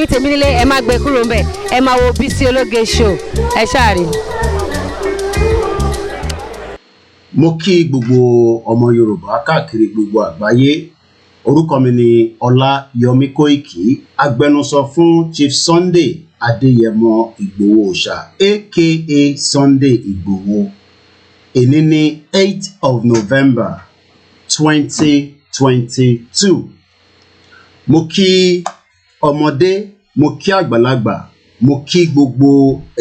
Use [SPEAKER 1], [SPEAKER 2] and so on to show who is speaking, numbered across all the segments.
[SPEAKER 1] Ẹ̀yin tèmi nílé, ẹ má gbé kúrò ńbẹ̀, ẹ máa wo Bísí Ológe Show, ẹ ṣáà rí.
[SPEAKER 2] Mo kí gbogbo ọmọ Yorùbá káàkiri gbogbo àgbáyé. Orúkọ mi ni Ọláyọmí Kóìkì, agbẹnusọ fún Chief Sunday Adéyẹmọ Ìgbòho Òòṣà, aka Sunday Ìgbòho. Èní ní 8 of November 2022. Mo kí ọmọdé, mo kí àgbàlagbà, mo kí gbogbo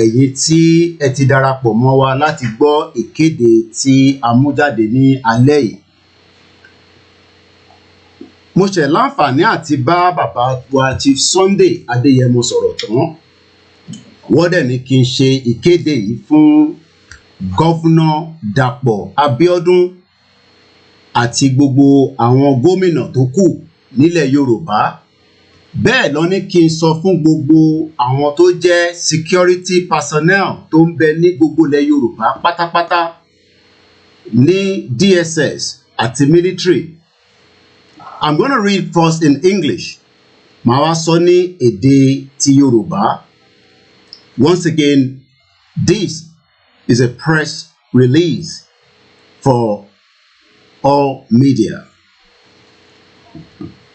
[SPEAKER 2] ẹ̀yin tí ẹ ti darapọ̀ mọ́ wa láti gbọ́ ìkéde tí a mú jáde ní alẹ́ yìí. Mo ṣẹ̀ láǹfààní àti bá bàbá wa Chief Sunday Adéyẹmọ sọ̀rọ̀ tán. Wọ́n dẹ̀ ní kí n ṣe ìkéde yìí fún Governor Dàpọ̀ Abíọ́dún àti gbogbo àwọn gómìnà tó kù nílẹ̀ Yorùbá. Bẹ́ẹ̀ ló ní kí n sọ fún gbogbo àwọn tó jẹ́ security personnel tó ń bẹ ní gbogbo ilẹ̀ Yorùbá pátápátá, ní DSS àti military. I'm gonna read first in English, màá wá sọ ní èdè ti Yorùbá. Once again, this is a press release for all media.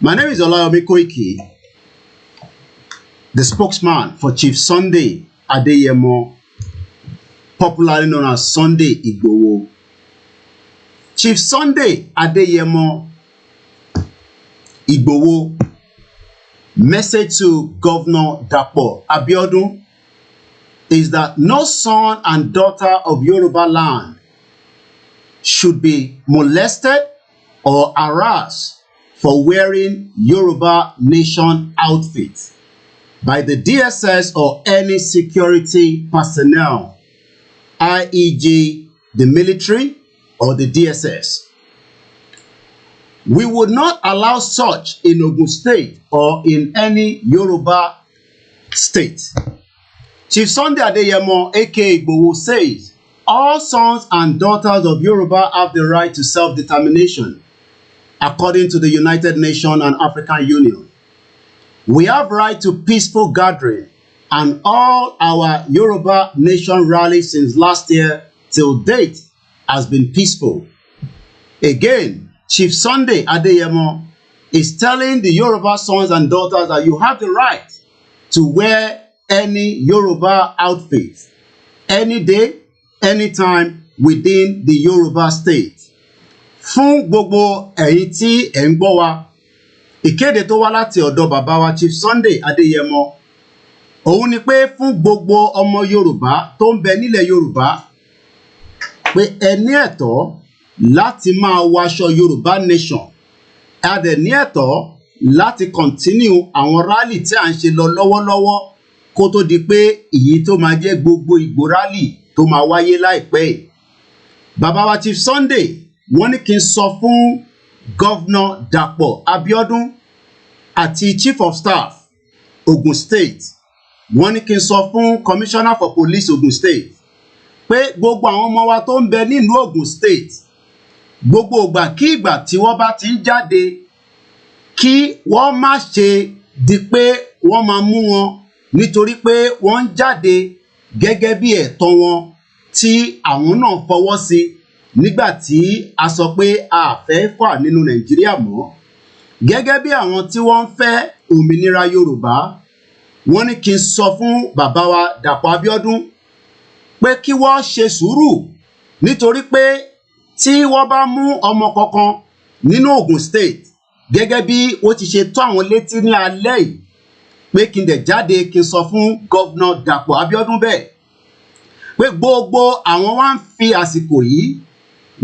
[SPEAKER 2] My name is Olayomi Koiki, the spokesman for Chief Sunday Adeyemo, popularly known as Sunday Igboho. Chief Sunday Adeyemo Igboho message to Governor Dapo Abiodun is that no son and daughter of Yoruba land should be molested or harassed for wearing Yoruba nation outfit by the DSS or any security personnel, i.e.g. the military or the DSS. We would not allow such in Ogun State or in any Yoruba state. Chief Sunday Adeyemo, aka Igboho, says all sons and daughters of Yoruba have the right to self-determination, according to the United Nations and African Union. We have right to peaceful gathering, and all our Yoruba nation rallies since last year till date has been peaceful. Again, Chief Sunday Adeyemo is telling the Yoruba sons and daughters that you have the right to wear any Yoruba outfit any day, anytime within the Yoruba state. Fún gbogbo ẹ̀yin tí ẹ̀ ń gbọ́ wa, ìkéde tó wá láti ọ̀dọ̀ bàbá wa Chief Sunday Adéyẹmọ òun ni pé fún gbogbo ọmọ Yorùbá tó ń bẹ nílẹ̀ Yorùbá, pé ẹ ní ẹ̀tọ́ láti máa wọ aṣọ Yorùbá nation. A dẹ̀ ní ẹ̀tọ́ láti continue àwọn rally tí à ń ṣe lọ lọ́wọ́lọ́wọ́, kó tó di pé èyí tó máa jẹ́ gbogbo ìgbò rally tó máa wáyé láìpẹ́ yìí. Bàbá wa Chief Sunday, wọ́n ní kí n sọ fún Governor Dàpọ̀ Abíọ́dún àti Chief of Staff Ogun State, wọ́n ní kí n sọ fún Commissioner for Police Ogun State, pé gbogbo àwọn ọmọ wa tó ń bẹ nílùú Ogun State, gbogbo ìgbà kí ìgbà tí wọ́n bá ti ń jáde, kí wọ́n má ṣe di pé wọ́n máa mú wọn nítorí pé wọ́n ń jáde gẹ́gẹ́ bí ẹ̀tọ́ wọn tí àwọn náà fọwọ́ sí nígbà tí a sọ pé a fẹ́ fà nínú Nàìjíríà mọ́, gẹ́gẹ́ bí àwọn tí wọ́n ń fẹ́ òmìnira Yorùbá. Wọ́n ní kí n sọ fún bàbá wa Dàpọ̀ Abíọ́dún pé kí wọ́n ṣe sùúrù, nítorí pé tí wọ́n bá mú ọmọ kankan nínú Ogun State, gẹ́gẹ́ bí ó ti ṣe tó àwọn létí ní alẹ́ yìí, pé kí n dẹ̀ jáde kí n sọ fún Governor Dàpọ̀ Abíọ́dún bẹ́ẹ̀, pé gbogbo àwọn wá ń fi àsìkò yìí,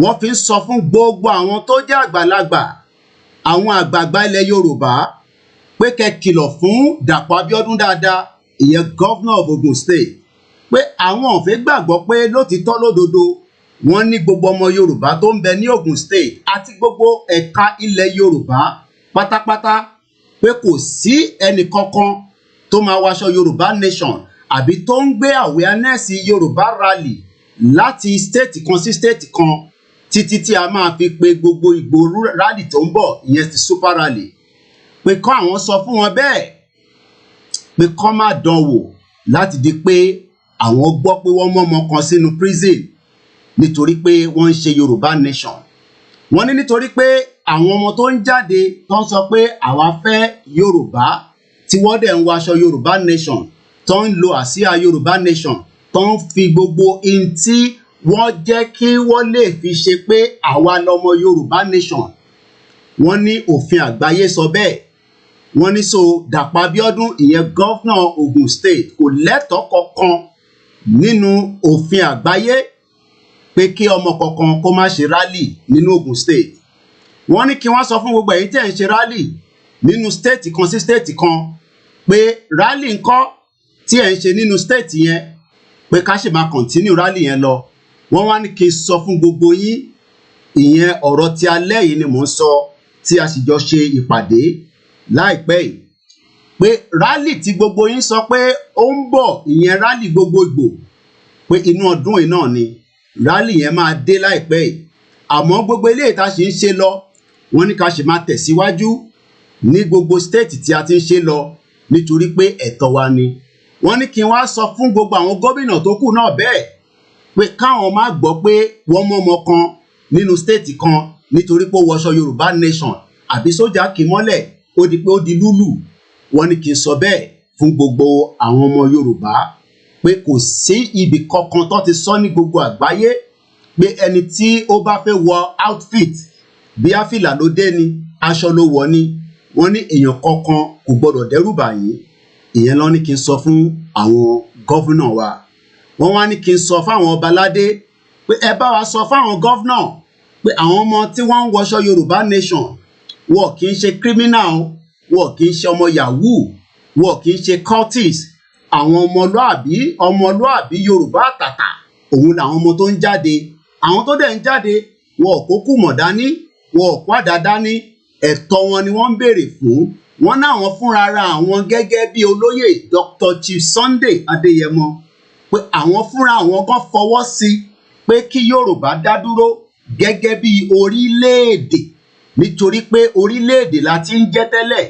[SPEAKER 2] wọ́n fi ń sọ fún gbogbo àwọn tó jẹ́ àgbàlagbà, àwọn àgbààgbà ilẹ̀ Yorùbá, pé kẹ́ kìlọ̀ fún Dàpọ̀ Abíọ́dún dáadáa, ìyẹn Governor of Ogun State, pé àwọn ò fẹ́ gbàgbọ́ pé lótìítọ́ lódodo, wọ́n ní gbogbo ọmọ Yorùbá tó ń bẹ ní Ogun State àti gbogbo ẹ̀ka ilẹ̀ Yorùbá pátápátá, pé kò sí ẹnì kankan tó máa wọṣọ Yorùbá nation àbí tó ń gbé awareness Yorùbá rally láti state kan sí state kan, títí tí a máa fi pe gbogbo ìgbò rally tó ń bọ̀, ìyẹn ti super rally, pé kọ́ àwọn sọ fún wọn bẹ́ẹ̀, pé Pé kọ́ má dán wò láti di pé àwọn gbọ́ pé wọ́n mọ́mọ kan sínú prison nítorí pé wọ́n ń ṣe Yorùbá nation. Wọ́n ní nítorí pé àwọn ọmọ tó ń jáde tó ń sọ pé àwa fẹ́ Yorùbá, tí wọ́n dẹ̀ ń wọ aṣọ Yorùbá nation, tó ń lo àsíá Yorùbá nation, tó ń fi gbogbo in tí wọ́n jẹ́ kí wọ́n lè fi ṣe pé àwa lọmọ Yorùbá nation, wọ́n ní òfin àgbáyé sọ bẹ́ẹ̀. Wọ́n ní so Dàpọ̀ Abíọ́dún, ìyẹn governor Ogun State, kò lẹ́tọ̀ọ́ kankan nínú òfin àgbáyé pé kí ọmọ kankan kó má ṣe rally nínú Ogun State. Wọ́n ní kí wọ́n sọ fún gbogbo ẹ̀yin tí ẹ̀ ń ṣe rally nínú state kan sí state kan pé rally ńkọ́ tí ẹ̀ ń ṣe nínú state yẹn, pé ká ṣì máa continue rally yẹn lọ. Wọ́n wá ní kí n sọ fún gbogbo yín, ìyẹn ọ̀rọ̀ tí alẹ́ yìí ni mò ń sọ tí a sì jọ ṣe ìpàdé láìpẹ́ yìí, pé rally tí gbogbo yín sọ pé ó ń bọ̀, ìyẹn rally gbogbogbò, pé inú ọdún yìí náà ni rally yẹn máa dé láìpẹ́ yìí. Àmọ́ gbogbo eléyìí tá a ṣe ń ṣe lọ, wọ́n ní ká ṣe máa tẹ̀síwájú ní gbogbo state tí a ti ń ṣe lọ, nítorí pé ẹ̀tọ́ wa ni. Wọ́n ní kí n wá sọ fún gbogbo àwọn gómìnà tó kù náà bẹ́ẹ̀ pé káwọn má gbọ́ pé wọ́n mọ́mọ kan nínú state kan nítorí pé ó wọṣọ Yorùbá nation, àbí sójà kì í mọ́lẹ̀, ó di pé ó di lúlù. Wọ́n ní kí n sọ bẹ́ẹ̀ fún gbogbo àwọn ọmọ Yorùbá pé kò sí ibì kankan tó ti sọ ní gbogbo àgbáyé pé ẹni tí ó bá fẹ́ wọ outfit, bí àfìlà ló dé ni, aṣọ ló wọ̀ ni, wọ́n ní èèyàn kankan kò gbọdọ̀ dẹ́rù bà yín. Ìyẹn ló ní kí n sọ fún àwọn governor wa. Wọ́n wá ní kí n sọ fáwọn ọba aládé pé ẹ bá wa sọ fáwọn governor pé àwọn ọmọ tí wọ́n ń wọṣọ Yorùbá nation, wọ́n kì í ṣe criminal, wọ́n kì í ṣe ọmọ yahoo, wọ́n kì í ṣe cultist. Àwọn ọmọlúàbí, ọmọlúàbí Yorùbá àtàtà, òun làwọn ọmọ tó ń jáde. Àwọn tó dẹ̀ ń jáde, wọn ò kó kùmọ̀ dání, wọn ò kó àdá dání. Ẹ̀tọ́ wọn ni wọ́n ń béèrè fún. Wọn náwọn fúnra ara àwọn gẹ́gẹ́ bí olóyè Dr. Chief Sunday Adéyẹmọ, pé àwọn fúnra àwọn kan fọwọ́ sí pé kí Yorùbá dá dúró gẹ́gẹ́ bí orílẹ̀-èdè, nítorí pé orílẹ̀-èdè la ti ń jẹ́ tẹ́lẹ̀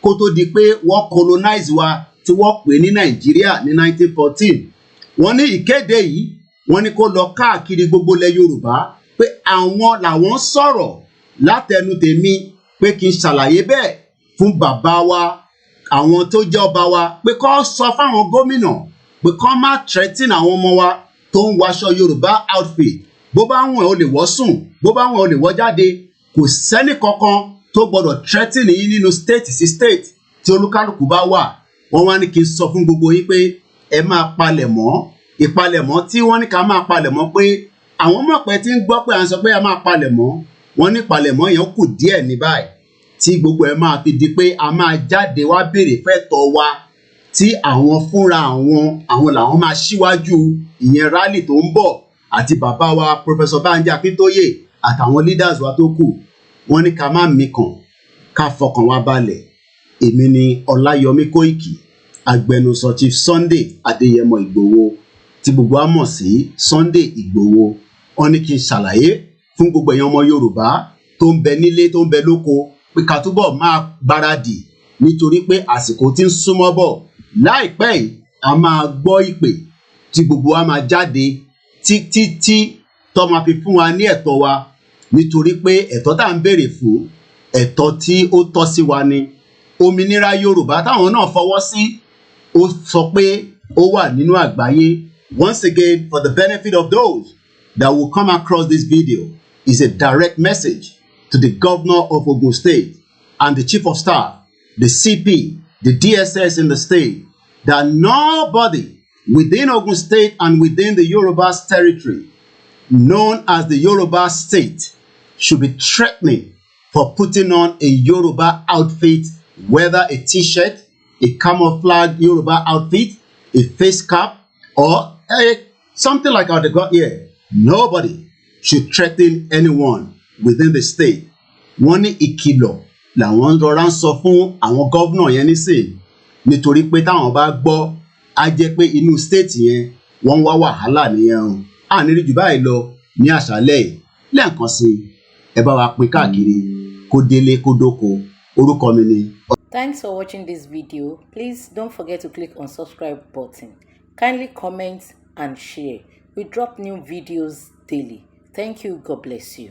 [SPEAKER 2] kó tó di pé wọ́n colonize wa tí wọ́n pè ní Nàìjíríà ní 1914. Wọ́n ní ìkéde yìí, wọ́n ní kó lọ káàkiri gbogbo ilẹ̀ Yorùbá, pé àwọn làwọn sọ̀rọ̀ látẹnu tèmi pé kí n ṣàlàyé bẹ́ẹ̀ fún bàbá wa, àwọn tó jẹ́ ọba wa, pé kó sọ fáwọn gómìnà pé kó má threaten àwọn ọmọ wa tó ń waṣọ Yorùbá outfit. Bó bá wùn ẹ́, o lè wọ́ sùn, bó bá wùn ẹ́, o lè wọ́ jáde. Kò sẹ́nì kankan tó gbọdọ̀ threaten yín nínú state sí state tí olúkálùkù bá wà. Wọ́n wá ní kí n sọ fún gbogbo yín pé ẹ máa palẹ̀ mọ́. Ìpalẹ̀mọ́ tí wọ́n ní ká máa palẹ̀ mọ́, pé àwọn mọ̀pẹ́ tí ń gbọ́ pé à ń sọ pé a máa palẹ̀ mọ́, wọ́n ní palẹ̀mọ́ yẹn kù díẹ̀ ní báyìí tí gbogbo ẹ̀ máa fi di pé a máa jáde wá béèrè fẹ́tọ̀ wa, tí àwọn fúnra àwọn làwọn máa ṣíwájú ìyẹn rally tó ń bọ̀, àti bàbá wa Professor Banji Akíntóyè àtàwọn leaders wa tó kù. Wọ́n ní ká má mikàn, ká fọkàn wa balẹ̀. Èmi ni Ọláyọmí Kóìkì, agbẹnusọ Chief Sunday Adéyẹmọ Ìgbòho, tí gbogbo wa mọ̀ sí Sunday Ìgbòho. Wọ́n ní kí n ṣàlàyé fún gbogbo èèyàn ọmọ Yorùbá tó ń bẹ nílé, tó ń bẹ lóko, pé ká túbọ̀ máa gbáradì, nítorí pé àsìkò tí ń súnmọ́ bọ̀. Láìpẹ́ yìí, a máa gbọ́ ìpè tí gbogbo wa máa jáde títí tí tó máa fi fún wa ní ẹ̀tọ́ wa, nítorí pé ẹ̀tọ́ tá à ń béèrè fún, ẹ̀tọ́ tí ó tọ́ sí wa ni. Òmìnira Yorùbá táwọn náà fọwọ́ sí, ó sọ pé ó wà nínú àgbáyé. Once again, for the benefit of those that will come across this video, is a direct message to the governor of Ogun State and the chief of staff, the CP, the DSS in the state, that nobody within Ogun State and within the Yoruba's territory, known as the Yoruba state, should be threatening for putting on a Yoruba outfit, whether a t-shirt, a camouflage Yoruba outfit, a face cap, or something like how they got here. Nobody should threaten anyone within the state. Wọ́n ní ìkìlọ̀ làwọn ń rọra ń sọ fún àwọn governor yẹn nísìn, nítorí pé táwọn bá gbọ́, á jẹ́ pé inú state yẹn wọ́n ń wá wàhálà nìyẹn o. Àní rí jù báyìí lọ ní àṣálẹ́ yìí. Lẹ́ẹ̀kan sí i, ẹ bá wa pín káàkiri, kó délé kó dóko. Orúkọ mi ni.
[SPEAKER 3] Thanks for watching this video. Please don't forget to click on subscribe button. Kindly comment and share. We drop new videos daily. Thank you. God bless you.